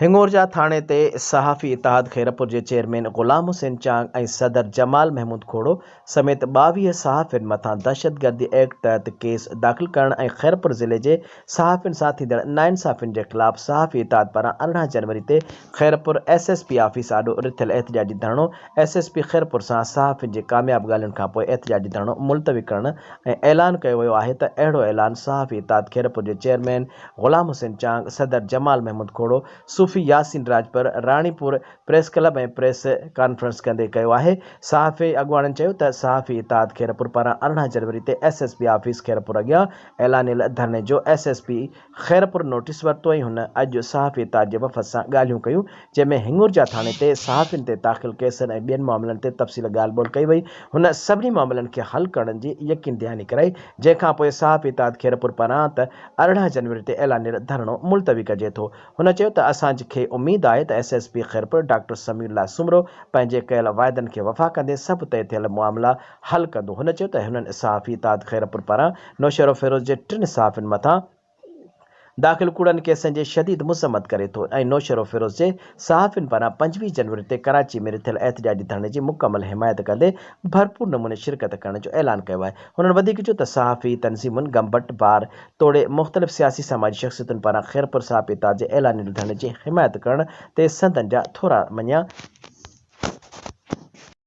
هڱورجا ٿاڻي تي صحافي اتحاد خيرپور جي چيئرمين غلام حسين چانگ ۽ صدر جمال محمود کوڙو سميت 22 صحافين مٿان دهشتگردي ايڪٽ تحت ڪيس داخل ڪرڻ ۽ خيرپور ضلعي جي صحافين سان ٿيندڙ ناانصافين جي خلاف صحافي اتحاد پاران 18 جنوري تي Khairpur S S P office آڏو رٿيل احتجاجي ڌرڻو ايس ايس پي خيرپور سان صحافين جي ڪامياب ڳالهين کانپوء احتجاجي ڌرڻو ملتوي ڪرڻ ۽ اعلان ڪيو ويو آهي ته اهڙو اعلان صحافي اتحاد خيرپور جي چيئرمين غلام حسين چانگ، صدر Jamal Mehmood Khuhro, Sufi Yasin Rajpar, Ranipur press club ۽ press conference ڪندي ڪيو آهي. صحافي اڳواڻن چيو ته صحافي اتحاد خيرپور پاران 18 جنوري تي S S P office Khairpur اڳيان اعلانيل ڌرڻي جو S S P Khairpur notice ورتو ۽ هن اڄ صحافي اتحاد جي وفد سان ڳالهيون ڪيون جنهن ۾ هڱورجا ٿاڻي تي صحافين تي داخل ڪيسن ۽ ٻين معاملن تي تفصيل ڳالهه ٻولهه ڪئي وئي هن سڀني معاملن کي حل ڪرڻ جي يقين دهاني ڪرائي جنهن کان پوء صحافي اتحاد خيرپور پاران ته 18 جنوري تي اعلانيل ڌرڻو ملتوي ڪجي ٿو هن چيو ته اسان کي اميد آهي ته S S P Khairpur doctor Sami Ullah Soomro پنهنجي ڪيل واعدن کي وفا ڪندي سڀ طئي ٿيل معاملا حل ڪندو هن چيو ته هنن صحافي اتحاد خيرپور پاران نوشهروفيروز جي ٽن صحافين مٿان داخل ڪوڙن ڪيسن جي شديد مذمت ڪري ٿو ۽ نوشهروفيروز جي صحافين پاران 25 جنوري تي ڪراچي ۾ رٿيل احتجاجي ڌرڻي جي مڪمل حمايت ڪندي ڀرپور نموني شرڪت ڪرڻ جو اعلان ڪيو آهي هنن وڌيڪ چيو ته صحافي تنظيمن گمبٽ بار توڙي مختلف سياسي سماجي شخصيتن پاران خيرپور صحافي اتحاد جي اعلانيل ڌرڻي جي حمايت ڪرڻ تي سندن جا ٿورا مڃيا.